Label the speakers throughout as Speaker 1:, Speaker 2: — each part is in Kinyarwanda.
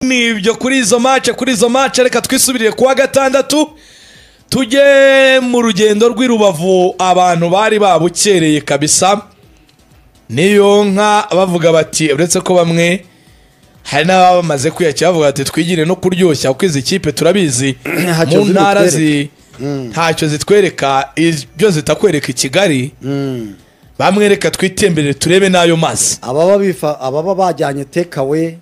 Speaker 1: Nibyo, kuri izo match reka twisubirire kuwa gatandatu, tujye mu rugendo rw'i Rubavu. Abantu bari babukereye kabisa, niyo nka bavuga bati, uretse ko bamwe hari n'ababa bamaze kwiyakira, bavuga bati twigire no kuryoshya, kuko izi kipe turabizi
Speaker 2: Ntacyo
Speaker 1: mu ntara
Speaker 2: zibutwereka.
Speaker 1: ntacyo zitwereka ibyo zitakwereka i Kigali. Bamwe reka twitemberere turebe n'ayo mazi.
Speaker 2: Ababa bajyanye takeaway,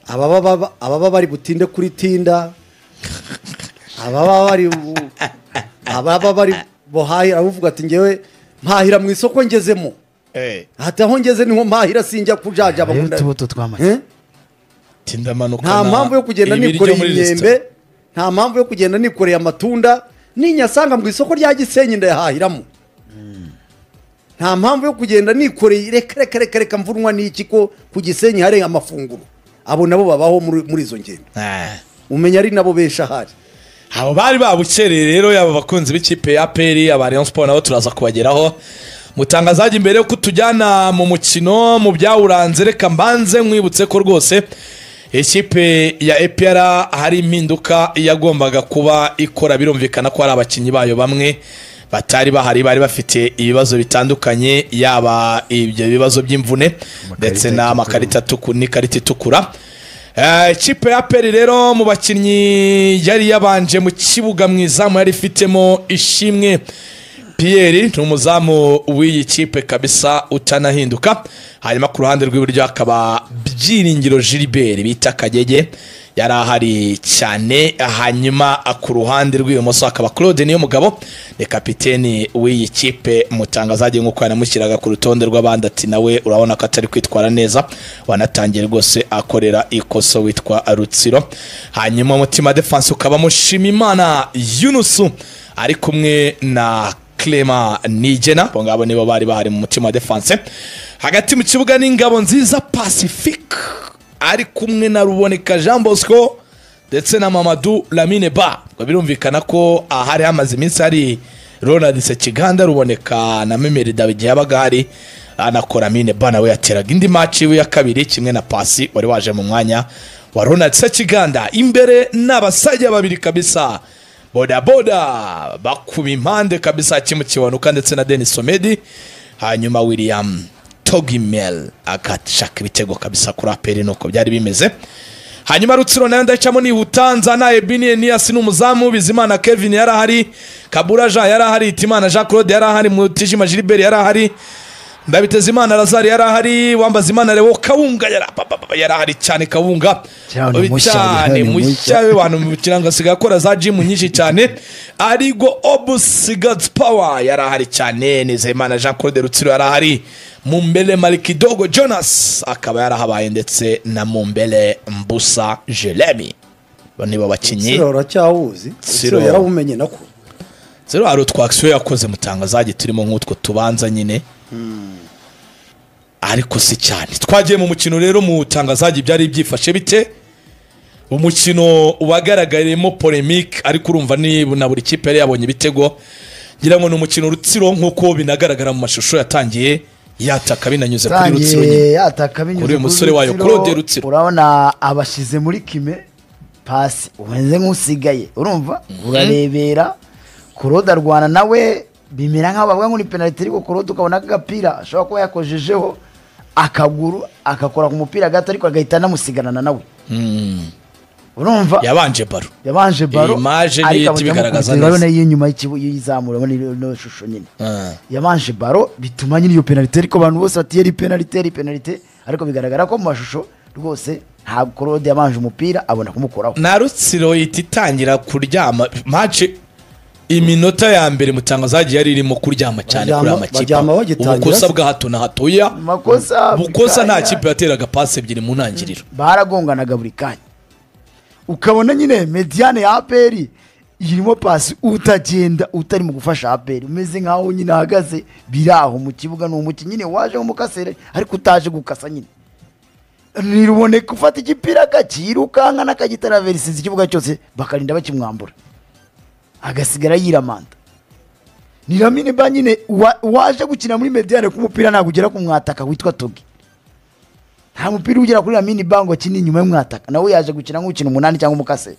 Speaker 2: ababa bari butinde kuri tinda, ababa bari buhahira, uvuga ati ngewe mpahira mu isoko ngezemo, ati aho ngeze niho mpahira, sinjya kujajaba.
Speaker 3: Hariho utubuto tw'amagi.
Speaker 2: Eh?
Speaker 1: Tindamanuka.
Speaker 2: Nta mpamvu yo kugenda nikoreye imyembe, nta mpamvu yo kugenda nikoreye amatunda, ninyasanga mu isoko rya Gisenyi ndayahahiramo. Nta mpamvu yo kugenda nikoreye, reka reka reka reka, mvunwa n'iki ko ku Gisenyi hari amafunguro? Abo nabo babaho muri izo ngendo, umenya ari nabo benshi ahari.
Speaker 1: Abo bari babukereye rero, yaba abakunzi b'ikipe ya APR, aba Rayon Sport nabo turaza kubageraho. Mutangazaje, imbere yuko tujyana mu mukino, mu byawuranze, reka mbanze nkwibutse ko rwose ikipe ya APR hari impinduka yagombaga kuba ikora. Birumvikana ko hari abakinnyi bayo bamwe batari bahari, bari bafite ibibazo bitandukanye, yaba ibyo bibazo by'imvune ndetse n'amakarita n'ikarita itukura. Ikipe ya APR rero, mu bakinnyi yari yabanje mu kibuga, mu izamu yari ifitemo Ishimwe Pierre, ni umuzamu w'iyi kipe kabisa utanahinduka. Hanyuma ku ruhande rw'iburyo hakaba Byiringiro Gilbert bita Kagege, yari ahari cyane. Hanyuma ku ruhande rw'ibumoso hakaba Claude Niyomugabo, ni kapiteni w'iyi kipe. Mutangazaje, nk'uko yanamushyiraga ku rutonde rw'abandi, ati nawe urabona ko atari kwitwara neza, wanatangiye rwose akorera ikoso witwa Rutsiro. Hanyuma umutima defense ukaba Mushimimana Yunusu ari kumwe na Clement Nigena. Abo ngabo nibo bari bahari mu mutima wa defense. Hagati mu kibuga ni Ngabo Nziza Pacifique ari kumwe na Ruboneka Jean Bosco ndetse na Mamadou Lamine Ba. Ngo birumvikana ko ahari hamaze iminsi hari Ronald Sekiganda, Ruboneka na Memeri David yabaga hari anakora. Lamine Ba nawe yateraga indi match yiwe ya kabiri, kimwe na Pasi wari waje mu mwanya wa Ronald Sekiganda. Imbere n'abasajya babiri kabisa, boda boda bakuba impande kabisa, Kimu Kiwanuka ndetse na Denis Omedi. Hanyuma William Togimel agashaka ibitego kabisa kuri APR. Nuko byari bimeze. Hanyuma Rutsiro nayo ndacamo nihuta, Nzana Ebini Enias ni umuzamu, Bizimana Kevin yarahari, Kabura Jean yarahari, Itimana Jean Claude yarahari, Mutijima Gilbert yarahari, Ndabitezimana Lazare yarahari, Wambazimana Leo, Kawunga yarahari cyane Kawunga.
Speaker 3: Cyane mushya,
Speaker 1: cyane
Speaker 3: ni mushya.
Speaker 1: Mushya we, bantu mu kiranga asigaye akora za gym nyinshi cyane. Arigo Obus God's Power yarahari cyane, Nizeyimana Jean Claude Rutsiro yarahari, Mumbele Malikidogo Jonas akaba yarahabaye, ndetse na Mumbele Mbusa Jeremy. Bo nibo bakinnyi.
Speaker 2: Rutsiro uracyawuzi?
Speaker 1: Rutsiro.
Speaker 2: Rutsiro yarawumenye nako.
Speaker 1: Zero hari utwakisiyo yakoze, mutangazaje, turimo nk'utwo tubanza nyine, ariko si cyane. Twagiye mu mukino rero, mutangazaje, byari byifashe bite? Umukino wagaragariyemo polémique, ariko urumva ni na buri kipe yari yabonye ibitego. Ngira ngo ni umukino Rutsiro, nk'uko binagaragara mu mashusho, yatangiye yataka binanyuze kuri Rutsiro nyine.
Speaker 3: Yatangiye yataka binyuze
Speaker 1: Kuri uyu musore wayo,
Speaker 3: Rutsiro.
Speaker 1: Claude Rutsiro.
Speaker 3: Urabona abashize muri kime pasi, umeze nk'usigaye, urumva urarebera Claude arwana nawe, bimera nk'aho bavuga ngo ni penalty, ariko Claude ukabona ko agapira ashobora kuba yakojejeho akaguru, agakora ku mupira gato, ariko agahita anamusigarana nawe, urumva.
Speaker 1: Yabanje ballon.
Speaker 3: Yabanje ballon.
Speaker 1: Image niyo
Speaker 3: ariko
Speaker 1: ihita ibigaragaza
Speaker 3: abajya
Speaker 1: neza.
Speaker 3: Urabona y'inyuma y'izamura, urabona ino shusho nyine. Yabanje ballon, bituma nyine iyo penalty, ariko abantu bose bati yari penalty, yari penalty, ariko bigaragara ko mu mashusho rwose ntabwo Claude yabanje umupira abona kumukoraho.
Speaker 1: Na Rutsiro ihita itangira kuryama match. Iminota ya mbere, mutangazaji, yari irimo kuryama cyane kuri aya makipe.
Speaker 2: Baryama bagitangira
Speaker 1: Ubukosa
Speaker 2: se?
Speaker 1: bwa hato na hatoya.
Speaker 3: Makosa buri
Speaker 1: Bukosa, nta
Speaker 3: kanya.
Speaker 1: kipe yateraga pasi ebyiri mu ntangiriro.
Speaker 3: Baragonganaga buri kanya, ukabona nyine médiane ya APR irimo pasi utagenda, utari mu gufasha APR, umeze nkaho nyine ahagaze biri aho mu kibuga. Ni umukinnyi nyine waje nk'umukasere ariko utaje gukasa nyine. Ntiruboneka ufata igipira akakirukanka n'akagitaraverisiza ikibuga cyose, bakarinda bakimwambura, agasigara yiramanda. Ni Lamine Ba nyine waje gukina muri médiane, ku mupira ntabwo ugera ku mwataka witwa Togi. Nta mupira ugera kuri Lamine Bango akina inyuma y'umwataka, nawe yaje gukina nk'ukina umunani cyangwa umukaseri.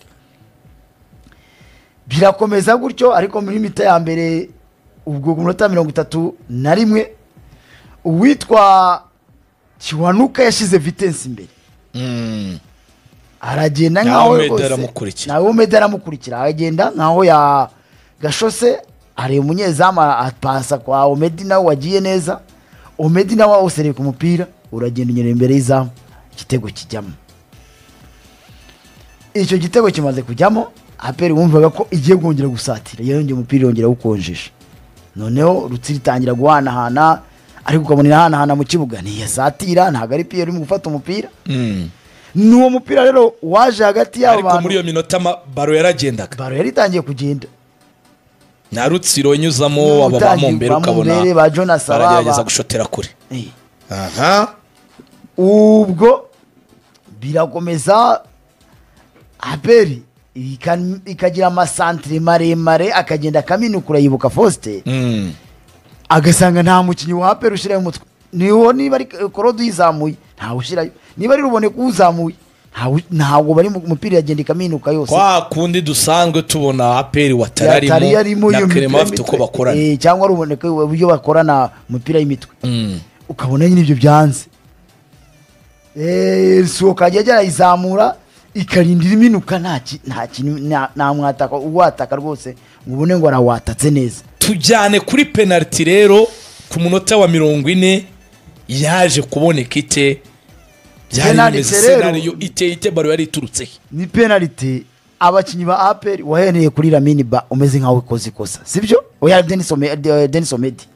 Speaker 3: Birakomeza gutyo, ariko muri mita ya mbere ubwo ku minota 31 uwitwa Kiwanuka yashize vitesse imbere. Aragenda nkaho nawe Meddy aramukurikira, aragenda nkaho ya gashose areba umunyezamu apasa kwa Omedi nawe wagiye neza. Omedi nawe awusereka ku mupira uragenda unyura imbere y'izamu, igitego kijyamo. Icyo gitego kimaze kujyamo, APR wumvaga ko igiye kongera gusatira, yarongeye umupira yongera gukonjesha. Noneho Rutsiro itangira guhanahana, ariko ukabona irahanahana mu kibuga ntiyasatira, ntabwo ari Pierre urimo gufata umupira. N'uwo mupira rero waje hagati y'abo bantu,
Speaker 1: ariko muri iyo minota baro yaragendaga,
Speaker 3: baro yari itangiye kugenda
Speaker 1: na Rutsiro inyuzamo aba bamumbere, ukabona
Speaker 3: ba Jonas
Speaker 1: baragerageza gushotera kure. Aha
Speaker 3: ubwo birakomeza, APR ikagira amasantere maremare, akagenda akaminukura yibuka Faustin, agasanga nta mukinnyi wa APR ushyirayo umutwe. Niwo niba ari Korode uyizamuye ntawe ushyirayo, niba ari Ruboneka uzamuye ntabwo bari mu mupira, yagenda ikaminuka yose.
Speaker 1: Kwa kundi dusanzwe tubona APR watararimo na Clement bafite uko bakorana,
Speaker 3: cyangwa Ruboneka uburyo bakorana umupira y'imitwe, ukabona nyine ibyo byanze. Suko ajya arayizamura ikarindira iminuka, nta kintu nta mwataka uwataka rwose ngo ubone ngo arawatatse neza.
Speaker 1: Tujyane kuri penalty rero ku munota wa 40 yaje kuboneka ite? Byari scenario ite baro yari iturutse
Speaker 3: ni penalty. Abakinyi ba APR waheneye kuri Lamine Ba umeze nkaho ukoze ikosa, sibyo? Oya Denis Omedi,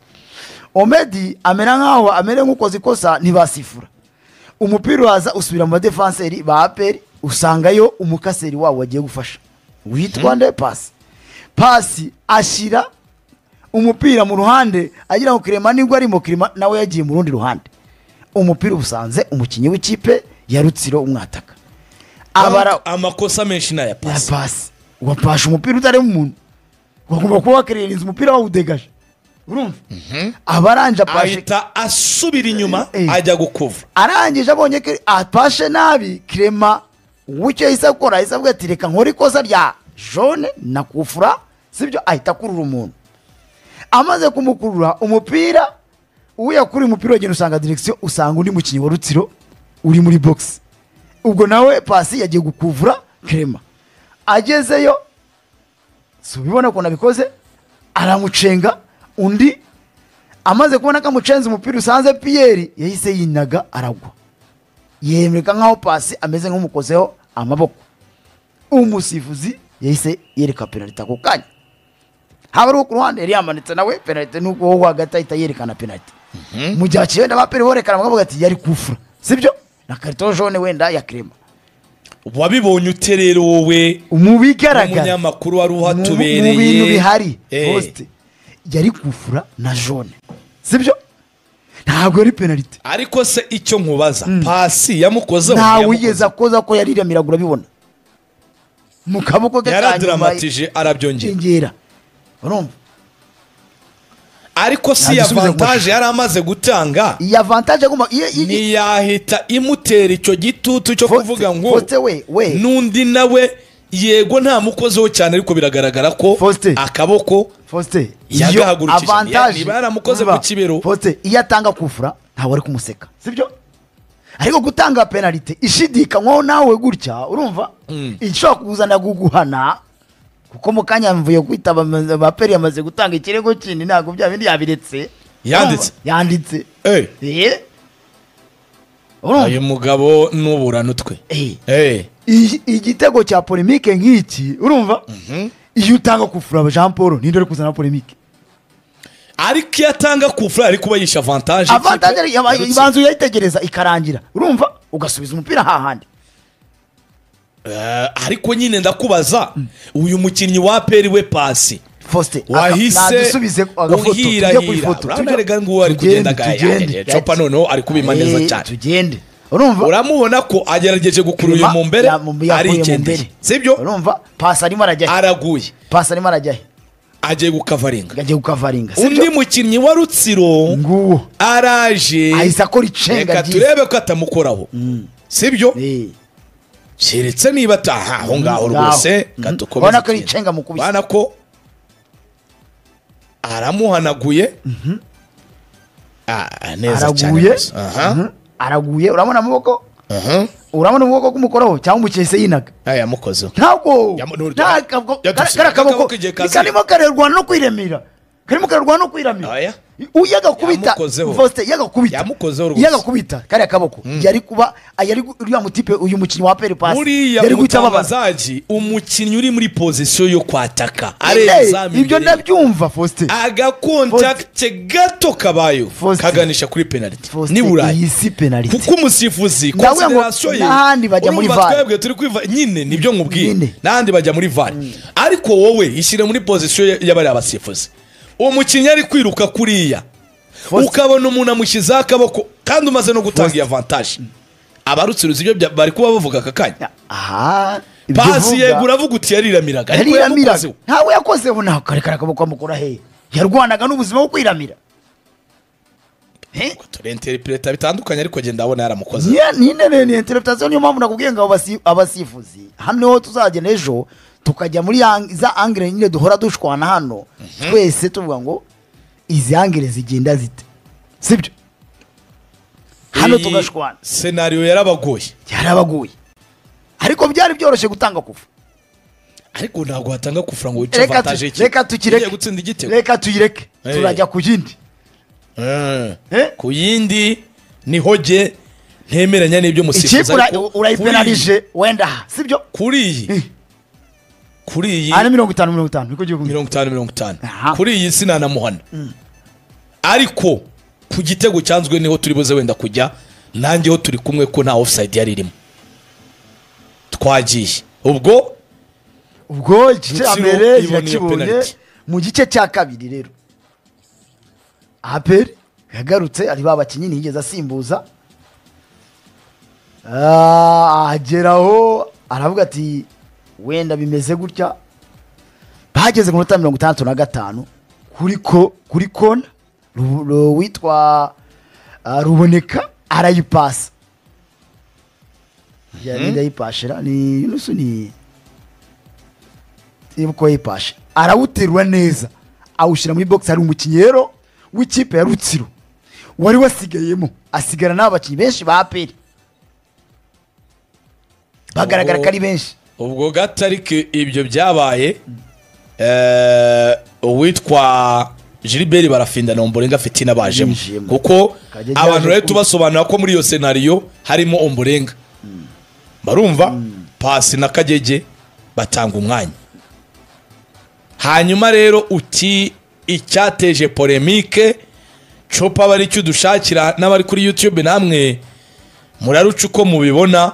Speaker 3: Omedi amera nkaho amere nk'ukoze ikosa, ntibasifura. Umupira uraza usubira mu defenseur ba APR, usangayo umukaseri wabo wagiye gufasha witwa nde Pasi. Pasi ashira umupira mu ruhande agira ngo Clement nibwo arimo, Clement nawe yagiye mu rundi ruhande. Umupira usanze umukinyi w'ikipe ya Rutsiro umwataka. Abara
Speaker 1: amakosa menshi na ya Pasi.
Speaker 3: Pasi wapasha umupira utari umuntu, wagomba kuba wakirinze umupira wawudegaje, urumva? Abaranje pashe
Speaker 1: ahita asubira inyuma ajya gukuva.
Speaker 3: Arangije abonye ko apashe nabi, Clement wicyo yahise akora, yahise avuga ati reka nkore ikosa rya jaune na kufura, sibyo? Ahita akurura umuntu. Amaze kumukurura umupira, uya kuri umupira wagenda usanga direction, usanga undi mukinyi wa Rutsiro uri muri box. Ubwo nawe Pasi yagiye gukuvura Clement. Agezeyo subibona ko nabikoze, aramucenga undi. Amaze kubona ko amucenze umupira usanze Pierre, yahise yinaga aragwa, yemeka nkaho Pasi ameze nk'umukozeho amaboko. Umusifuzi yahise yereka penalty ako kanya. Haba ari ku ruhande yari yamanitse nawe penalty, nuko wowe hagati ahita yerekana penalty. Mu gihe akiyenda ba Pierre borekana bakavuga ati yari kufura, sibyo? Na carton jaune wenda ya Clement.
Speaker 1: Wabibonye ute rero wowe
Speaker 3: mu bigaragara
Speaker 1: umunyamakuru wari uhatubereye
Speaker 3: mu bintu bihari? Poste yari kufura na jaune, sibyo? Ntabwo ari penalty.
Speaker 1: Ariko se icyo nkubaza, Pasi yamukozeho?
Speaker 3: Ntawe wigeze akoza ko yariramiraga, urabibona mu kaboko ke
Speaker 1: yaradramatije arabyongera,
Speaker 3: urumva?
Speaker 1: Ariko si avantage yari amaze gutanga,
Speaker 3: iyi avantage agomba
Speaker 1: ntiyahita imutera icyo gitutu cyo kuvuga ngo
Speaker 3: we
Speaker 1: n'undi nawe yego nta mukozeho cyane, ariko biragaragara ko akaboko
Speaker 3: Faustin
Speaker 1: yagahagurukije, niba yaramukoze ku kibero.
Speaker 3: Faustin iyo atanga kufura ntawe ari kumuseka, sibyo? Ariko gutanga penalty ishidikanywaho nawe gutya, urumva ishobora kuzana guguhana, kuko mu kanya mvuye kwitaba APR yamaze gutanga ikirego kindi, ntabwo bya bindi yabiretse, yanditse.
Speaker 1: Uyu mugabo nuburana utwe.
Speaker 3: Igitego cya polemique nk'iki, urumva? Iyo utanga kufura Jean Paul ninde ari kuzana polemique?
Speaker 1: Ariko iyo atanga kufura ari kuba yisha avantage.
Speaker 3: Avantage ibanzu yayitegereza ikarangira, urumva? Ugasubiza umupira hahandi.
Speaker 1: Ariko nyine ndakubaza, uyu mukinnyi wa APR we Pasi
Speaker 3: Faustin
Speaker 1: wahise uhirahira, urabona ngo ari kugenda gaya copa, noneho ari kubima neza cyane,
Speaker 3: tugende. Urumva
Speaker 1: uramubona ko agerageje gukurura uyu mumbere, arigendeye, sibyo?
Speaker 3: Urumva Pasi arimo arajya,
Speaker 1: araguye.
Speaker 3: Pasi arimo arajya,
Speaker 1: Agiye gukavaringa.
Speaker 3: Agiye gukavaringa.
Speaker 1: Undi mukinnyi wa Rutsiro
Speaker 3: nguwo
Speaker 1: araje
Speaker 3: ahise akora icenga.
Speaker 1: Reka turebe ko atamukoraho. Sibyo? Keretse niba ataha aho ngaho rwose katukomeze.
Speaker 3: Ubona ko ari icenga mukubise.
Speaker 1: Bana ko aramuhanaguye. Neza cyane.
Speaker 3: Araguye, urabona amaboko? Urabona ubwoko kumukoraho cyangwa umukese yinaga?
Speaker 1: Aya mukozeho.
Speaker 3: Ntabwo. Karakaboko. Karimo karerwana no kwiremira. Karimo karerwana no kwiramira. Uyaga kubita Faustin yaga kubita.
Speaker 1: Yamukozeho rwose.
Speaker 3: Yaga kubita kariya kaboko. Yari kuba yari uriya mutipe uyu mukinnyi wa APR pass.
Speaker 1: Yari guhita ababaza. Umukinnyi uri muri position yo kwataka. Areza
Speaker 3: ibyo ndabyumva Faustin.
Speaker 1: Aga contact gato kabayo kaganisha kuri penalty. Ni Burayi.
Speaker 3: Iyi si penalty.
Speaker 1: Kuko umusifuzi consideration ye.
Speaker 3: N'ahandi bajya muri VAR.
Speaker 1: Twebwe turi kwiva nyine nibyo nkubwiye. N'ahandi bajya muri VAR. Ariko wowe ishyire muri position y'abari abasifuzi. Uwo mukinnyi ari kwiruka kuriya ukabona umuntu amushyizeho akaboko kandi umaze no gutanga iyi avantage. Abarutsiruzi ibyo bari kuba bavuga aka kanya. Pasi yego uravuga uti yariramiraga.
Speaker 3: Ariko yamukozeho. Ntawe yakozeho ntawe karekare akaboko amukora he. Yarwanaga n'ubuzima bwo kwiramira.
Speaker 1: Turinterpreta bitandukanye ariko genda ndabona yaramukoze.
Speaker 3: Ni interpretation niyo mpamvu nakubwiye ngo abasifuzi hano tuzagenda ejo tukajya muri za angle nyine duhora dushwana hano twese tuvuga ngo izi angle zigenda zite, sibyo? Hano tugashwana.
Speaker 1: Scenario yarabagoye.
Speaker 3: Yarabagoye. Ariko byari byoroshye gutanga kufa.
Speaker 1: Ariko ntabwo hatanga kufra ngo wice avantage iki.
Speaker 3: Reka tukireke.
Speaker 1: Gutsinda igitego.
Speaker 3: Reka tuyireke. Turajya ku yindi.
Speaker 1: Ku yindi ni hoge ntemeranya n'ibyo musifuzi
Speaker 3: ariko urayipenalije wenda, sibyo?
Speaker 1: Kuri iyi kuri iyi
Speaker 3: ari 50 50 niko giye
Speaker 1: 50 50 kuri iyi sinanamuhana. Ariko ku gitego cyanzwe niho turi buze wenda kujya nanjye ho turi kumwe ko nta offside yari irimo. Twagiye ubwo
Speaker 3: igice cya mbere kirakibonye. Mu gice cya kabiri rero APR yagarutse ari babakinyi ntiyigeze asimbuza. Ageraho aravuga ati wenda bimeze gutya. Bageze ku minota 65 kuri kona witwa Ruboneka arayipasa. Yari yayipashira ni nusu ni ibuko yipashe. Arawuterura neza awushira muri box. Ari umukinyero w'ikipe ya Rutsiro wari wasigayemo, asigara n'abakinnyi benshi ba APR bagaragara ko ari benshi.
Speaker 1: Ubwo gatariki ibyo byabaye uwitwa Gilbert Barafinda na Ombolenga Fitina bajemo, kuko abantu rero tubasobanura ko muri iyo scenario harimo Ombolenga. Barumva pasi na Kagege batanga umwanya. Hanyuma rero uti icyateje polemique copa bari cyo dushakira n'abari kuri YouTube namwe muraruca uko mubibona.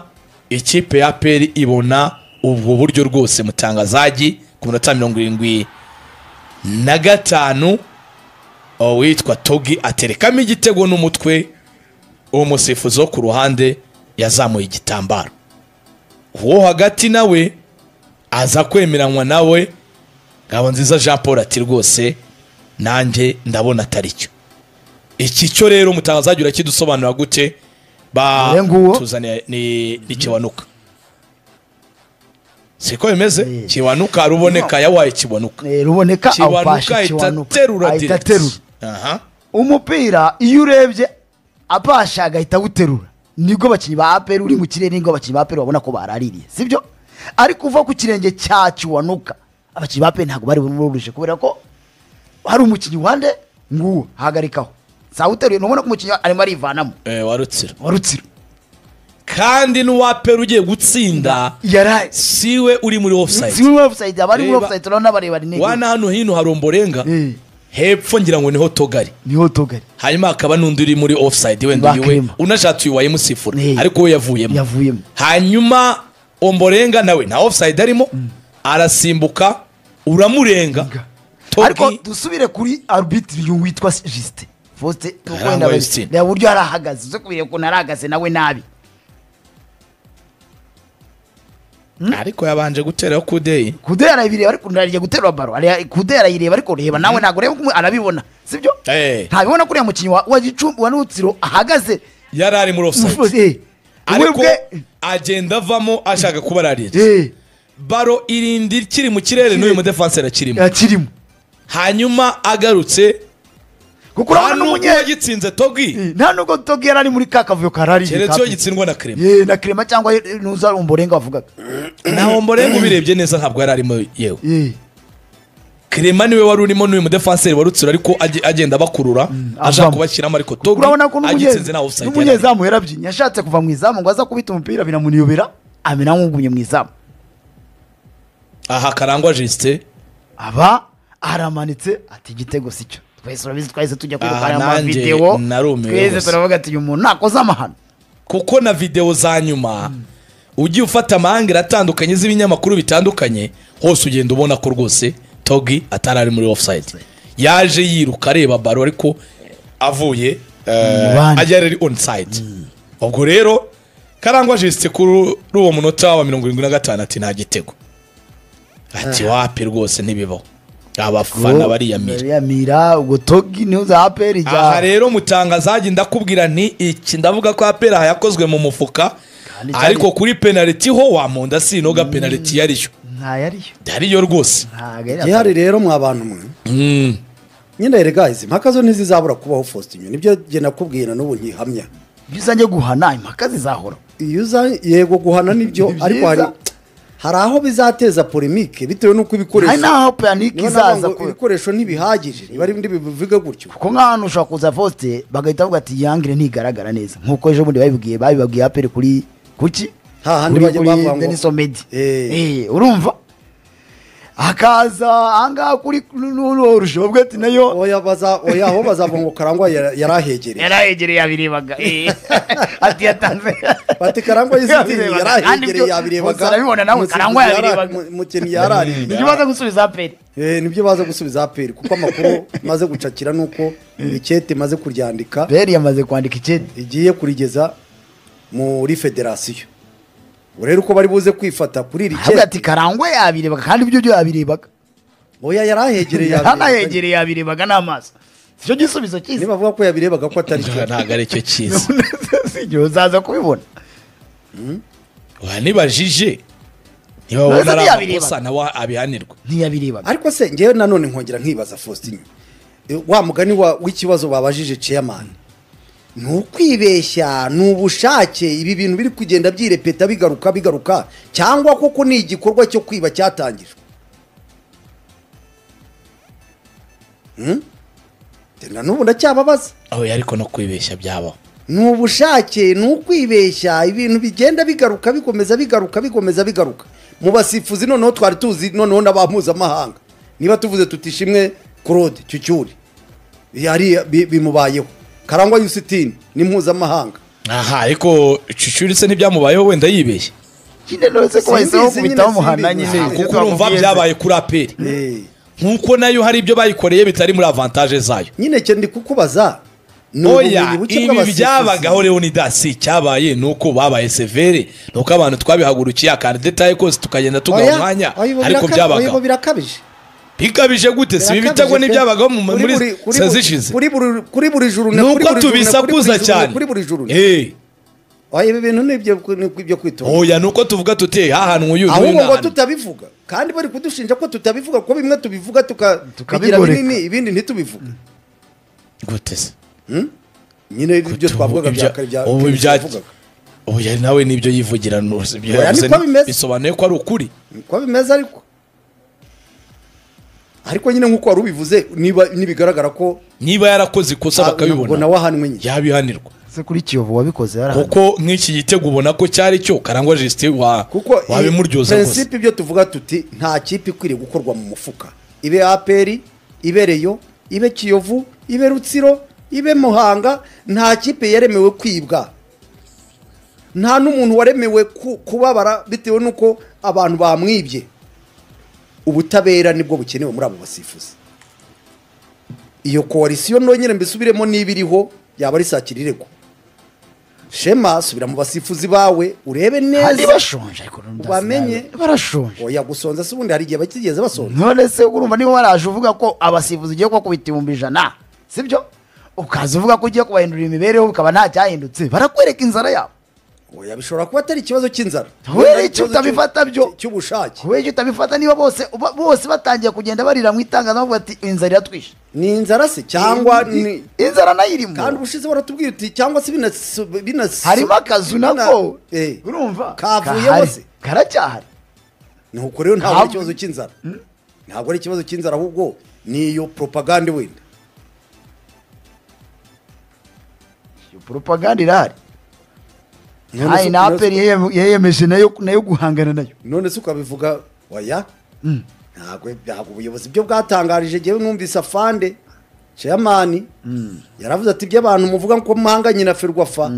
Speaker 1: Ikipe ya APR ibona ubwo buryo rwose mutangazaji ku minota 75 witwa Togi aterekamo igitego n'umutwe. Uwo musifuzi wo ku ruhande yazamuye igitambaro. Uwo hagati nawe aza kwemeranywa nawe. Ngabonziza Jean Paul ati rwose nanjye ndabona atari cyo. Iki cyo rero mutangazaji urakidusobanura gute? Ba tuzane ni Kiwanuka. Siko bimeze? Kiwanuka Ruboneka yawaye Kiwanuka.
Speaker 3: Ruboneka awupashe Kiwanuka ahita aterura. Umupira iyo urebye apasha agahita awuterura nibwo abakinnyi ba APR uri mu kirere nibwo abakinnyi ba APR babona ko baraririye, sibyo? Ariko uva ku kirenge cya Kiwanuka abakinnyi ba APR ntabwo bari bumuruje kubera ko hari umukinnyi wande nguwo hagarikaho. Sawuteruye nubona ko umukinnyi arimo arivanamo.
Speaker 1: Wa Rutsiro.
Speaker 3: Wa Rutsiro.
Speaker 1: Kandi n'uwa APR ugiye gutsinda siwe uri muri offside.
Speaker 3: Siwe muri offside, abari muri offside urabona bareba ni.
Speaker 1: Wana hano hino hari Ombolenga. Hepfo ngira ngo niho Togari.
Speaker 3: Niho Togari.
Speaker 1: Hanyuma akaba n'undi uri muri offside wenda uyu unashatse uyu wayimusifura ariko we yavuyemo. Hanyuma Ombolenga nawe nta offside arimo arasimbuka uramurenga.
Speaker 3: Ariko dusubire kuri arbitre uyu witwa Justin. Faustin wenda bari buryo arahagaze uze kubire ko narahagaze nawe nabi.
Speaker 1: Ariko yabanje guteraho Kudeyi.
Speaker 3: Kudeyi arayireba ariko nariye guterura baro. Kudeyi arayireba ariko reba nawe ntago reba arabibona. Sibyo? Ntabibona kuriya mukinyi wa Gicumbi wa Rutsiro ahagaze.
Speaker 1: Yari ari muri offside. Ariko agenda avamo ashaka kuba arariye. Baro irindi ikiri mu kirere n'uyu mudefanseri akirimo.
Speaker 3: Akirimo.
Speaker 1: Hanyuma agarutse
Speaker 3: kuko urabona
Speaker 1: n'umunyagitsinze Togi.
Speaker 3: Nta nubwo Togi yari ari muri kakavuyo karari.
Speaker 1: Keretse yo gitsindwa na Clement.
Speaker 3: Na Clement cyangwa nuza Omborenga bavugaga.
Speaker 1: Na Omborenga ubirebye neza ntabwo yari arimo yewe. Clement niwe wari urimo n'uyu mudefanseri wa Rutsiro ariko agenda bakurura aja kubashyiramo ariko Togi agitsinze na offside.
Speaker 3: N'umunyezamu yarabyinnye yashatse kuva mu izamu ngo aza kubita umupira biramuniyobera amena nk'ugumye mu izamu.
Speaker 1: Aha Karangwa Justin
Speaker 3: aba aramanitse ati igitego sicyo. Twese urabizi twese tujya kwirukana ama video. Twese turavuga ati uyu muntu nakoze amahano.
Speaker 1: Kuko na video za nyuma ugiye ufata amahanga atandukanye z'ibinyamakuru bitandukanye hose ugenda ubona ko rwose Togi atari muri offside. Yaje yiruka areba baro ariko avuye ajya ari onside. Ubwo rero Karangwa Justin kuri uwo munota wa 75 ati nta gitego. Ati wapi rwose ntibibaho. Abafana bariyamira
Speaker 3: ubwo Togi niho za APR ijya.
Speaker 1: Aha rero mutangazaji ndakubwira nti iki ndavuga ko APR yakozwe mu mufuka ariko kuri penalty ho wamunda sinoga penalty yariyo.
Speaker 3: Nta yariyo.
Speaker 1: Yariyo rwose.
Speaker 2: Gihari rero mwa bantu mwe. Nyine erega izi mpaka zo ntizizabura kubaho Faustin. Nibyo je nakubwira n'ubu nkihamya.
Speaker 3: Bizanjye guhana impaka zizahora.
Speaker 2: Iyo uza yego guhana nibyo ariko hari aho bizateza polemique bitewe nuko ibikoresho
Speaker 3: hari naho panique izaza
Speaker 2: ko ibikoresho ntibihagije niba ari bindi bivuga gutyo
Speaker 3: kuko nk'ahantu ushobora kuza Faustin bagahita bavuga ati yangire ntigaragara neza nkuko ejo bundi babibabwiye APR kuri kuki
Speaker 2: hahandi bajya bavuga ngo
Speaker 3: Denis Omedi urumva akaza anga kuri n'urusho bavuga ati nayo
Speaker 2: oya baza oya aho bazavuga ngo Karangwa yarahegereye
Speaker 3: yabirebaga ati yatanze
Speaker 2: bati Karangwa yizitini yarahegereye yabirebaga
Speaker 3: arabibona nawe Karangwa yabirebaga
Speaker 2: mukeni yarari
Speaker 3: nibyo baza gusubiza APR
Speaker 2: nibyo baza gusubiza APR kuko amakuru maze gucakira nuko ikete maze kuryandika
Speaker 3: APR yamaze kwandika ikete
Speaker 2: igiye kurigeza muri federasiyo. Urero uko bari buze kwifata kuri iri
Speaker 3: kete ati Karangwa yabirebaga kandi ibyo byo yabirebaga
Speaker 2: oya yarahegereye
Speaker 3: yarahegereye yabirebaga n'amaso sicyo gisubizo cyiza
Speaker 2: niba bavuga ko yabirebaga ko atari cyo
Speaker 1: ntago ari cyo cyiza
Speaker 3: sicyo uzaza kubibona
Speaker 1: wa nibajije niba babona ari amakosa nawe abihanirwa
Speaker 3: ntiyabirebaga
Speaker 2: ariko se ngewe nanone nkongera nkibaza Faustin wa mugani w'ikibazo babajije chairman nukwibeshya nubushake ibi bintu biri kugenda byirepeta bigaruka bigaruka cyangwa koko ni igikorwa cyo kwiba cyatangijwe. Tena nubu ndacyababaza
Speaker 1: aho ariko no kwibeshya byaba
Speaker 2: nubushake nukwibeshya ibintu bigenda bigaruka bikomeza bigaruka bikomeza bigaruka mu basifuzi noneho twari tuzi noneho n'abampuzamahanga niba tuvuze tutishimwe Claude Cyucyuri yari bimubayeho Karangwa Yusitini ni mpuzamahanga.
Speaker 1: Aha ariko Cyucyuri se ntibyamubayeho wenda yibeshye.
Speaker 3: Nyine nose ko bahiseho kubitaho muhana nyine
Speaker 1: kuko urumva byabaye kuri APR. Nkuko nayo hari ibyo bayikoreye bitari muri avantage zayo.
Speaker 2: Nyine cyo ndi kukubaza
Speaker 1: oya ibi byabagaho Leonidas cyabaye nuko babaye severe nuko abantu twabihagurukiye akandi detail kose tukagenda tugaha umwanya ariko byabagaho
Speaker 2: birakabije.
Speaker 1: Bikabije gute si ibitego n'ibyabagaho muri sezishize
Speaker 2: kuri buri juru
Speaker 1: nuko tubisakuza cyane
Speaker 2: kuri buri juru oya ibi bintu nibyo nibyo kwitonda
Speaker 1: oya nuko tuvuga tuti hahanwe uyu
Speaker 2: ahubwo ngo tutabivuga kandi bari kudushinja ko tutabivuga ko bimwe tubivuga tukabigira binini ibindi ntitubivuga
Speaker 1: gute se
Speaker 2: nyine ibyo twavugaga bya
Speaker 1: oya nawe nibyo yivugira bisobanuye ko ari ukuri
Speaker 2: ko bimeze ariko nyine nkuko wari ubivuze niba nibigaragara ko
Speaker 1: niba yarakoze ikosa bakabibona
Speaker 2: nawe ahanwe nyine
Speaker 1: yabihanirwa
Speaker 3: se kuri Kiyovu wabikoze yarahanwe
Speaker 1: kuko nk'iki gitego ubona ko cyari cyo Karangwa Justin wa wabimuryoza
Speaker 2: rwose principe ibyo tuvuga tuti nta kipe ikwiriye gukorwa mu mufuka ibe APR ibe Rayon ibe Kiyovu ibe Rutsiro ibe Muhanga nta kipe yaremewe kwibwa nta n'umuntu waremewe kubabara bitewe nuko abantu bamwibye. Ubutabera nibwo bukenewe muri abo basifuzi. Iyo coalition nonyine mbisubiremo nibiriho yaba ari sakirirego. Shema subira mu basifuzi bawe urebe neza
Speaker 3: bashonje ariko
Speaker 2: bamenye
Speaker 3: barashonje.
Speaker 2: Oya gusonza se ubundi hari igihe bakigeze basonza.
Speaker 3: None se urumva niba waraje uvuga ko abasifuzi ugiye kubakubita 100,000 sibyo, ukaza uvuga ko ugiye kubahindurira imibereho ukaba nta cyahindutse, barakwereka inzara yabo.
Speaker 2: Oya bishobora kuba atari ikibazo cy'inzara,
Speaker 3: wera icyo utabifata byo
Speaker 2: cy'ubushake,
Speaker 3: wera icyo utabifata. Niba bose batangiye kugenda barira mu itangazamakuru ati inzara iratwishe,
Speaker 2: ni inzara se cyangwa ni
Speaker 3: inzara nayirimo?
Speaker 2: Kandi ubushize baratubwiye uti cyangwa se bina
Speaker 3: harimo akazu nako urumva
Speaker 2: kavuyemo se
Speaker 3: karacyahari.
Speaker 2: Nuko rero ntabwo ari ikibazo cy'inzara, ntabwo ari ikibazo cy'inzara, ahubwo niyo propaganda wenda.
Speaker 3: Iyo propaganda irahari. Hai na APR yeyemeje nayo guhangana nayo.
Speaker 2: None se ukabivuga oya? Ntabwo ubuyobozi byo bwatangarije. Jewe numvise afande chairman yaravuze ati by'abantu muvuga ko muhanganye na Ferwafa,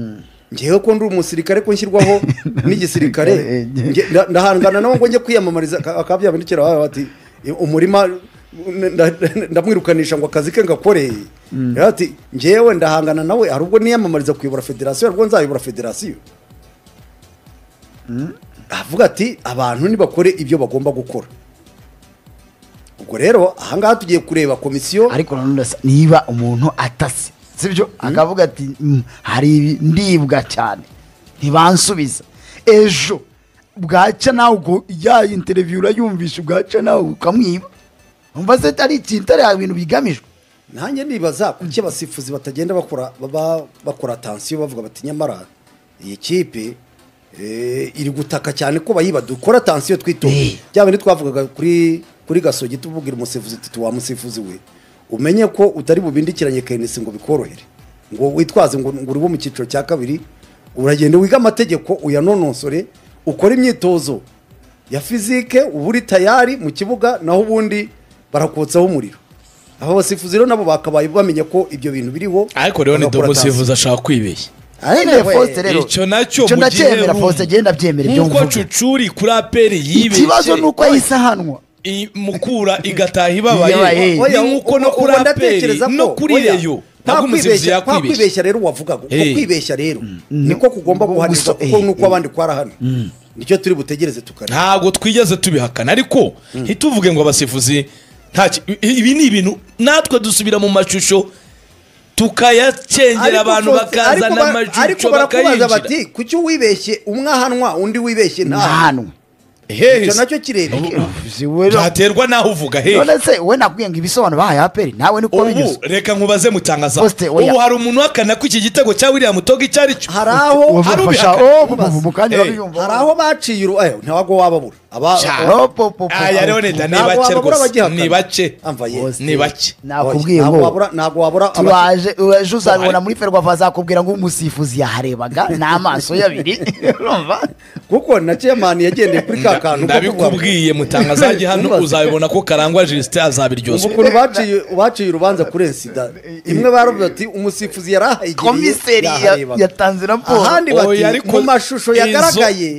Speaker 2: ngewe ko ndi umusirikare ko nshyirwaho n'igisirikare ndahangana nawe ngo njye kwiyamamariza. Akabyabandikira bati umurima ndamwirukanisha ngo akazi ke ngakore. Ati ngewe ndahangana nawe hari ubwo niyamamariza kuyobora federasiyo, ubwo nzayobora federasiyo. Avuga ati abantu nibakore ibyo bagomba gukora. Ubwo rero ahangaha tugiye kureba komisiyo.
Speaker 3: Ariko nanone niba umuntu atase sibyo akavuga ati hari ndibwa cyane ntibansubiza, ejo bwaca nawe ubwo ya interview urayumvisha bwaca nawe ukamwiba, umva se ari ikintu ari ibintu bigamijwe.
Speaker 2: Nanjye nibaza kuki abasifuzi batagenda bakora attention bavuga bati nyamara iyi kipe iri gutaka cyane ko bayiba, dukora attention twitonde. Byaba ni twavugaga kuri Gasogi tuvugira umusifuzi tuti wa musifuzi we umenye ko utari bubindikiranye KNC ngo bikorohere, ngo witwaze ngo uri bo mu cyiciro cya kabiri, uragenda wiga amategeko uyanononsore, ukora imyitozo ya physique uburi tayari mu kibuga, naho ubundi barakotsaho umuriro. Aho basifuzi rero nabo bakabaye bamenya ko ibyo bintu biriho.
Speaker 1: Ariko rero ni umusifuzi ashaka kwibeshya.
Speaker 3: Icyo
Speaker 1: nacyo
Speaker 3: mugiye Faustin genda byemera ibyo
Speaker 1: mvuga. Nkuko Cucuri kuri APR yibeshye,
Speaker 3: ikibazo nuko ayisahanwa
Speaker 1: mukura igataha ibabaye, ni nkuko no kuri APR no kuri Reyo ntabwo umusifuzi yakwibeshya.
Speaker 2: Kwibeshya rero wavugaga uko kwibeshya rero niko kugomba guhanirwa, kuko nuko abandi kwara hano nicyo turi butegereze tukareba.
Speaker 1: Ntabwo twigeze tubihakana, ariko ntituvuge ngo abasifuzi ibi ni ibintu natwe dusubira mu mashusho tukayacengera abantu bakazana amashusho
Speaker 2: bakayinjira. Bati kuki wibeshye umwe ahanwa undi wibeshye ntahanwe? Icyo nacyo kirebe
Speaker 1: byaterwa naho uvuga hehe.
Speaker 3: None se we nakubwiye ngo ibisobanuro bahaye APR nawe niko binyuze.
Speaker 1: Ubu reka nkubaze mutangaza, ubu hari umuntu wakana ko iki gitego cya William Togi cyari cyo?
Speaker 2: Hari aho hari aho baciye ntawago wababura
Speaker 1: aya rero ni bake rwose, ni bake, ni bake.
Speaker 3: Nakubwiye ngo
Speaker 2: ntago wabura
Speaker 3: turaje ejo uzabibona muri Ferwafa azakubwira ngo umusifuzi yaharebaga n'amaso yabiri, urumva
Speaker 2: kuko na chairman yagendeye kuri ka kantu.
Speaker 1: Ndabikubwiye mutangazaji hano uzabibona ko Karangwa Justin azabiryozwa.
Speaker 2: Ukuntu baciye urubanza kuri Ensida imwe baravuze ati umusifuzi yarahayigiriye,
Speaker 3: komiseri yatanze raporo,
Speaker 2: ahandi bati mu mashusho yagaragaye.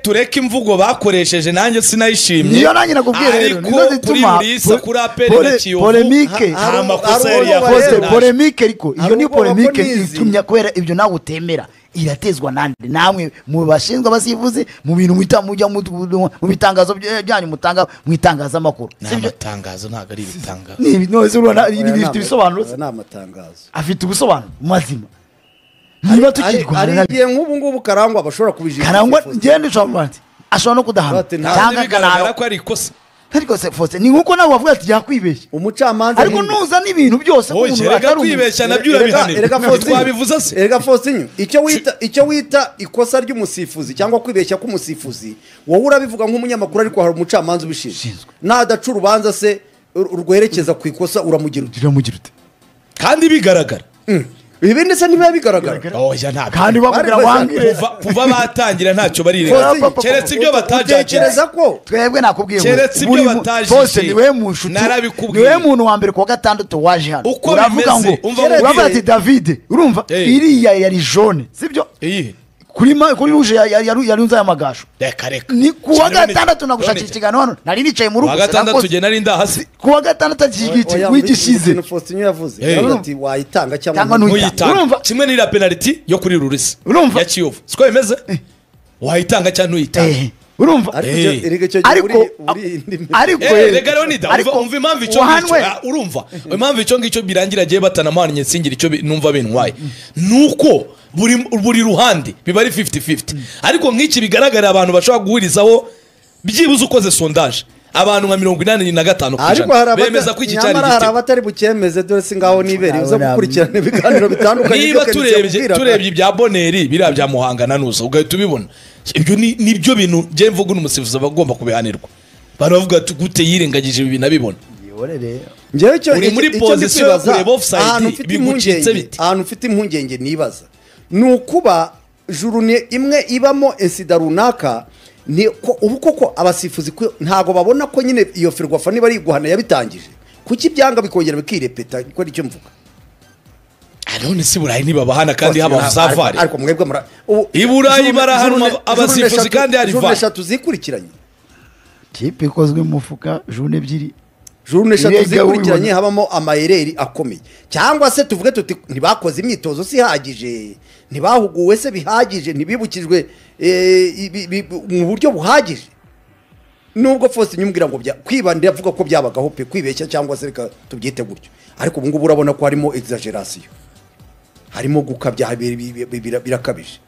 Speaker 1: Tureke imvugo bakoresheje nanjye sinayishimye.
Speaker 3: Niyo nanjye nakubwiye rero nizo zituma
Speaker 1: kuri APR na Kiyovu
Speaker 3: polemique,
Speaker 1: nta makosa yari yakoze.
Speaker 3: Polemique ariko iyo ni polemique itumya kubera ibyo nawe utemera iratezwa nande namwe mu bashinzwe abasifuzi mu bintu mwita mujya mu bitangazo byanyu mutanga mu itangazamakuru.
Speaker 1: Sibyo amatangazo ntago ari ibitangazo,
Speaker 3: ni no se urabona bifite ibisobanuro,
Speaker 2: ni amatangazo
Speaker 3: afite ubusobanuro mazima. Niba tukirwana
Speaker 2: ari igihe nk'ubu ngubu Karangwa bashobora kubijira.
Speaker 3: Karangwa ngende ushobora ashobora no kudahana
Speaker 1: cyangwa kanaro ko ari ikosa.
Speaker 3: Ariko se Faustin ni nkuko nawe wavuga ati yakwibeshya
Speaker 2: umucamanza,
Speaker 3: ariko nuza n'ibintu byose
Speaker 1: umuntu atari kwibeshya nabyo urabihanira. Twabivuze se
Speaker 2: erega Faustin, icyo wita ikosa ry'umusifuzi cyangwa kwibeshya k'umusifuzi wowe urabivuga nk'umunyamakuru, ariko hari umucamanza ubishinzwe nadaca urubanza se urwerekeza ku ikosa uramugira
Speaker 3: ute
Speaker 1: kandi bigaragara.
Speaker 2: Ibindi se niba bigaragara
Speaker 1: oya ntabwo
Speaker 3: kandi bakubwira wangire
Speaker 1: kuva batangira ntacyo barirenga keretse ibyo batajakereza
Speaker 2: ko
Speaker 3: twebwe nakubwiye
Speaker 1: keretse ibyo batajije.
Speaker 3: Faustin niwe mushuti, niwe muntu wa mbere kuwa gatandatu waje hano uravuga ngo uravuga ati David urumva iriya yari jaune sibyo Kuri rouge yarunze aya magasho.
Speaker 1: Reka reka.
Speaker 3: Ni kuwa gatandatu nagushakira ikiganiro hano. Nari nicaye mu rugo.
Speaker 1: Kuwa gatandatu je nari ndahasi.
Speaker 3: Kuwa gatandatu iki wigishize.
Speaker 2: Faustin yavuze. Ati wayitanga cyangwa
Speaker 1: ntuyitanga. Kimwe n'ira penalty yo kuri Rurisi. Ya Kiyovu. Siko bimeze? Wayitanga cyangwa ntuyitanga.
Speaker 3: Urumva?
Speaker 2: Ariko
Speaker 3: ariko
Speaker 1: rega Leonida umva impamvu icyo ngicyo urumva impamvu icyo ngicyo birangira agiye batanamanye nsingira icyo numva bintwaye nuko buri ruhande biba ari 50-50 ariko nk'iki bigaragara abantu bashobora guhurizaho byibuze ukoze sondage abantu nka 85% bemeza ko iki cyari
Speaker 2: igitego. Hari abatari bukemeze dore singaho nibere uza gukurikirana ibiganiro bitandukanye.
Speaker 1: Niba turebye ibya Boneri biriya bya Muhanga na Nusa ugahita ubibona ibyo nibyo bintu je mvuga n'umusifuzi abagomba kubihanirwa. Abantu bavuga ati gute yirengagije ibi binabibona.
Speaker 2: Njyewe cyo
Speaker 1: uri muri position yo kureba offside bigucitse bite.
Speaker 2: Ahantu mfite impungenge nibaza ni ukuba journée imwe ibamo insida runaka ni ko ubu koko abasifuzi ntago babona ko nyine iyo Ferwafa niba ari guhana yabitangije kuki byanga bikongera bikirepeta ko icyo mvuga.
Speaker 1: None si Burayi ntibabahana kandi haba safari.
Speaker 2: Ariko mwebwe
Speaker 1: i Burayi barahanwa abasifuzi kandi hari
Speaker 2: VAR eshatu zikurikiranye.
Speaker 3: Kipe ikozwe mu mufuka journée ebyiri.
Speaker 2: Journée eshatu zikurikiranye habamo amayereri akomeye. Cyangwa se tuvuge tuti ntibakoze imyitozo si ihagije, ntibahuguwe se bihagije, ntibibukijwe mu buryo buhagije. Nubwo Faustin nyumbwira ngo kwibanda avuga ko byabagaho pe kwibeshya cyangwa se reka tubyite gutyo. Ariko ubu ngubu urabona ko harimo exaggeration. Harimo gukabya birakabije.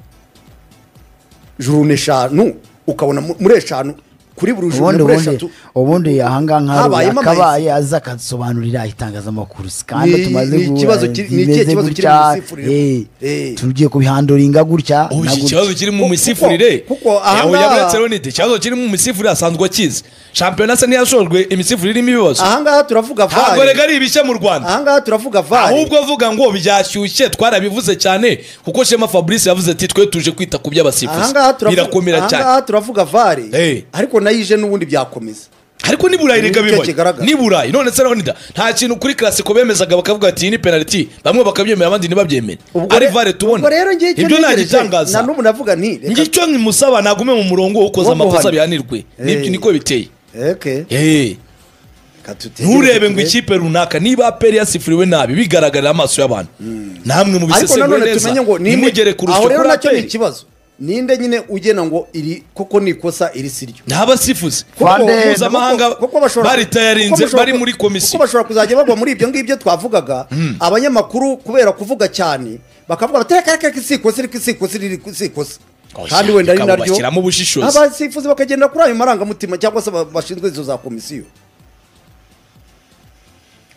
Speaker 2: Journée eshanu ukabona muri eshanu kuri buri journée muri eshatu
Speaker 3: ubundi ahanga nka kabaye aza akasobanurira itangazamakuru kandi tumaze
Speaker 2: ikibazo ni ikihe kibazo kiri mu misifurire
Speaker 3: tugiye kubihandoringa gutya.
Speaker 1: Ikibazo kiri mu misifurire
Speaker 2: kuko ahanga
Speaker 1: yaburetse Leonide ikibazo kiri mu misifurire asanzwe akizi. Shampiyona se ntiyashojwe imisifurire irimo ibibazo.
Speaker 2: Ahanga turavuga VAR.
Speaker 1: Ntabwo rega ari ibishya mu Rwanda.
Speaker 2: Ahanga turavuga VAR.
Speaker 1: Ahubwo avuga ngo byashyushye twarabivuze cyane kuko Shema Fabrice yavuze ati twe tuje kwita ku by'abasifuzi. Birakomera cyane.
Speaker 2: Ahanga turavuga VAR. Ariko nayije n'ubundi byakomeza.
Speaker 1: Ariko ni Burayi rega bibaye. Ni Burayi none se Leonida nta kintu kuri Classico bemezaga bakavuga ati ni penalty bamwe bakabyemera abandi ntibabyemere. Ari VAR tubona. Ibyo nagitangaza.
Speaker 2: Na n'ubu navuga nti
Speaker 1: ngicyo nkimusaba nagume mu murongo ukoza amakosa bihanirwe. Nibyo niko biteye.
Speaker 2: Okay.
Speaker 1: Nturebe ngo ikipe runaka niba APR yasifuriwe nabi bigaragarira amaso y'abantu. Namwe mu bisesengura neza. Nimugere ku rusyo
Speaker 2: kuri APR. Nacyo ni ikibazo. Ninde nyine ugena ngo iri koko ni ikosa iri siryo.
Speaker 1: N'abasifuzi mpuzamahanga baritayarinze bari muri komisiyo.
Speaker 2: Kuko bashobora kuzajya bagwa muri ibyo ngibyo twavugaga abanyamakuru kubera kuvuga cyane bakavuga bati reka reka si ikosa iri si ikosa iri si ikosa. Kandi wenda ari naryo
Speaker 1: bashyiramo ubushishozi.
Speaker 2: Abasifuzi bakagenda kuri ayo marangamutima cyangwa se bashinzwe izo za komisiyo.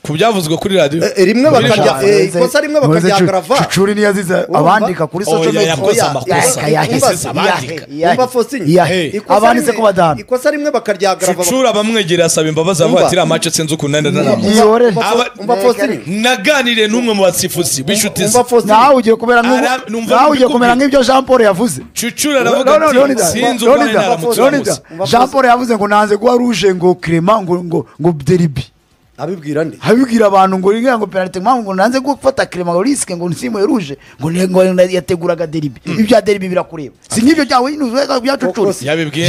Speaker 1: Ku byavuzwe kuri radio
Speaker 2: rimwe bakajya ikosa rimwe bakajya grava.
Speaker 3: Cucuri niyazize abandika kuri social media
Speaker 1: yakoze amakosa
Speaker 2: umva Faustin
Speaker 3: abanditse ko badahana
Speaker 2: ikosa rimwe bakarya grava.
Speaker 1: Cucuri abamwegereye asaba imbabazi avuga ati match sinzi ukuntu nenda naramuze.
Speaker 2: Umva Faustin
Speaker 1: naganiriye n'umwe mu basifuzi b'inshuti ze.
Speaker 3: Nawe ugiye kumera nawe ugiye kumera nk'ibyo Jean Paul yavuze.
Speaker 1: Cucuri aravuga ati sinzi ukuntu naramutse.
Speaker 3: Jean Paul yavuze ngo nanze guha rouge ngo Clement ngo ngo derby.
Speaker 2: Abibwira nde?
Speaker 3: Abibwira abantu ngo ringa ngo penalty mpamvu ngo nanze gufata Clement ngo risque ngo nsimwe rouge ngo ngo yateguraga derby. Ibya derby birakureba. Si nk'ibyo byawe nyine bya Cucuri.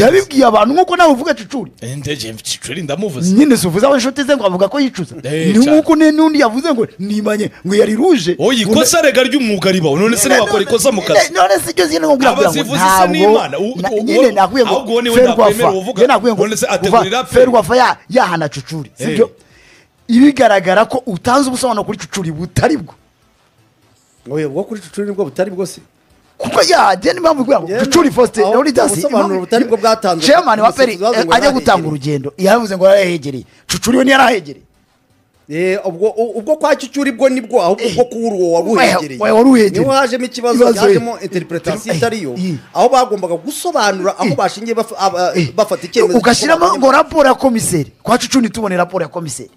Speaker 3: Yabibwiye abantu nkuko nawe uvuga Cucuri.
Speaker 1: Ndeje Cucuri ndamuvuze.
Speaker 3: Nyine suvuza aho inshuti ze ngo avuga ko yicuza. Ni nkuko n'undi yavuze ngo nimanye ngo yari rouge.
Speaker 1: Oyi ikosa rega ry'umwuga ribaho none se wakora ikosa mu kazi.
Speaker 3: None se icyo zine ngo ngira ngo
Speaker 1: ntabwo
Speaker 3: nyine nakwiye ngo none se ategurira Ferwafa yahana Cucuri. Sibyo? Ibigaragara ko utanze ubusobanuro kuri Cucuri butari bwo.
Speaker 2: Oye ubwo kuri Cucuri nibwo butari bwo se.
Speaker 3: Kuko yaje ni mpamvu kugira ngo Cucuri Faustin Leonidas
Speaker 2: ubusobanuro butari bwo bwatanzwe.
Speaker 3: Chairman wa PERI ajya gutanga urugendo yaravuze ngo yarahegereye. Cucuri we ntiyarahegereye.
Speaker 2: Ubwo kwa Cucuri bwo nibwo ahubwo ubwo kuri uwo waruhegereye. Niho hajemo ikibazo cyajemo interpretation itariyo aho bagombaga gusobanura aho bashingiye bafata icyemezo.
Speaker 3: Ugashyiramo ngo raporo ya komiseri. Kwa Cucuri tubone raporo ya komiseri.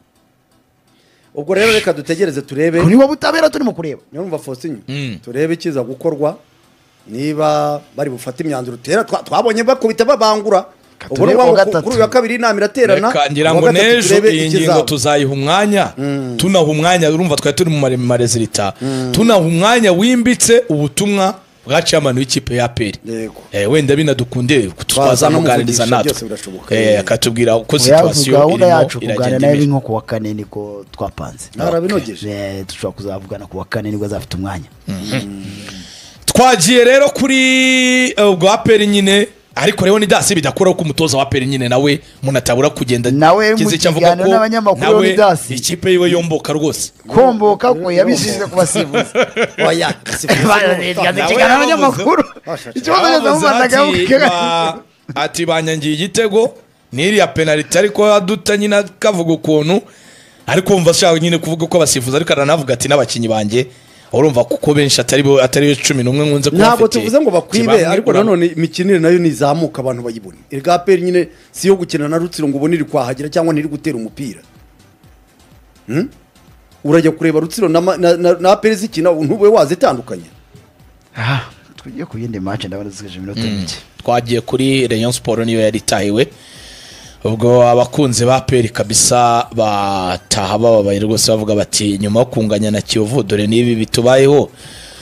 Speaker 2: Ubwo rero reka dutegereze turebe.
Speaker 3: Kuri wo butabera turimo kureba.
Speaker 2: Nyumva Faustin turebe ikiza gukorwa niba bari bufate imyanzuro tera twabonye bakubita babangura. Ubwo kuri uyu wa kabiri inama iraterana.
Speaker 1: Reka ngira ngo n'ejo iyi ngingo tuzayiha umwanya tunaha umwanya urumva twari turi mu marezilita tunaha umwanya wimbitse ubutumwa bwa chairman w'ikipe ya APR. Wenda binadukunde twazamuganiriza natwe akatubwira uko situation
Speaker 3: irimo yacu kuganira nawe nko kuwa kane niko twapanze
Speaker 2: narabinogeje
Speaker 3: dushobora kuzavugana kuwa kane nibwo azafite umwanya.
Speaker 1: Twagiye rero kuri ubwo APR nyine ariko rero ni dasi bidakora ko umutoza wa APR nyine nawe munatabura kugenda
Speaker 3: nawe mu kiganiro n'abanyamakuru ni dasi
Speaker 1: ikipe yiwe yomboka rwose
Speaker 3: komboka ko yabishyize ku basifuzi
Speaker 2: oya
Speaker 3: ikiganiro n'abanyamakuru ikibazo cy'amubazaga
Speaker 1: ati banyangiye igitego n'iriya penalty ariko aduta nyine kavuga ukuntu ariko umva ashaka nyine kuvuga ko abasifuzi ariko aranavuga ati n'abakinyi banjye urumva kuko benshi atari 11 nkunze kuba
Speaker 2: ntabwo tuvuze ngo bakwibe ariko nanone imikinire nayo nizamuka abantu bayibone erega APR nyine si yo gukina na Rutsiro ngo ubone iri kwahagira cyangwa ntiri gutera umupira. Urajya kureba Rutsiro na APR zikina ntube wazitandukanya.
Speaker 3: Tugiye ku yindi match ndabona zisigaje iminota mike.
Speaker 1: Twagiye kuri Rayon Sport niyo yari itahiwe ubwo abakunzi ba APR kabisa bataha bababaye rwose bavuga bati nyuma yo kunganya na Kiyovu dore nibi bitubayeho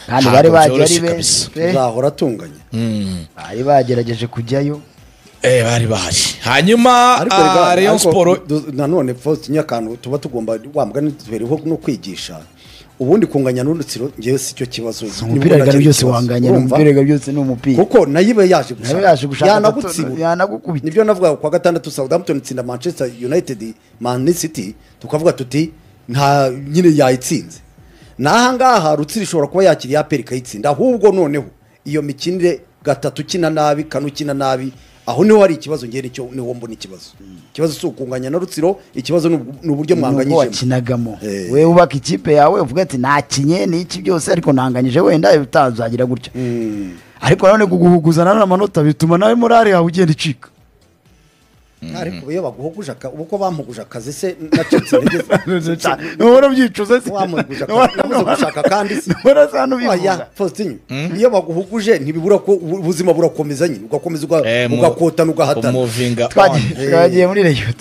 Speaker 3: kandi bari bagiye ari benshi
Speaker 2: uzahora tunganya
Speaker 3: bari bagerageje kujyayo
Speaker 1: bari bahari. Hanyuma Rayon Sport
Speaker 2: nanone Faustin Nyakantu tuba tugomba wamugani tubereho no kwigisha ubundi kunganya n'Urutsiro ngewe si cyo kibazo
Speaker 3: umupira rega byose wanganya n'umupira rega byose ni umupira
Speaker 2: kuko nayibe yaje gushaka
Speaker 3: yanagukubita
Speaker 2: nibyo navuga kwa gatandatu Southampton itsinda Manchester United Man City tukavuga tuti nta nyine yayitsinze naha ngaha Rutsiro ishobora kuba yakiriye APR ikayitsinda ahubwo noneho iyo mikinire gatatu kina nabi kanu kina nabi aho niho hari ikibazo ngewe nicyo niho mbona ikibazo. Ikibazo si ukunganya na Rutsiro ikibazo ni uburyo mwanganyije
Speaker 3: wakinagamo wewe ubaka ikipe yawe uvuga ati nakinye n'iki byose ariko nanganyije wenda utazagira gutya ariko nanone kuguhuguza nanone amanota bituma nawe morale yawe ugenda icika.
Speaker 2: Ariko iyo baguhuguje uko bampuguje akazi se nacitse intege
Speaker 3: uhora ubyicuza se
Speaker 2: wamuhuguje akazi gushaka kandi se
Speaker 3: oya
Speaker 2: Faustin iyo baguhuguje ntibibura ko ubuzima burakomeza nyine ugakomeza ugakotana ugahatana
Speaker 3: twagiye muri Rayon.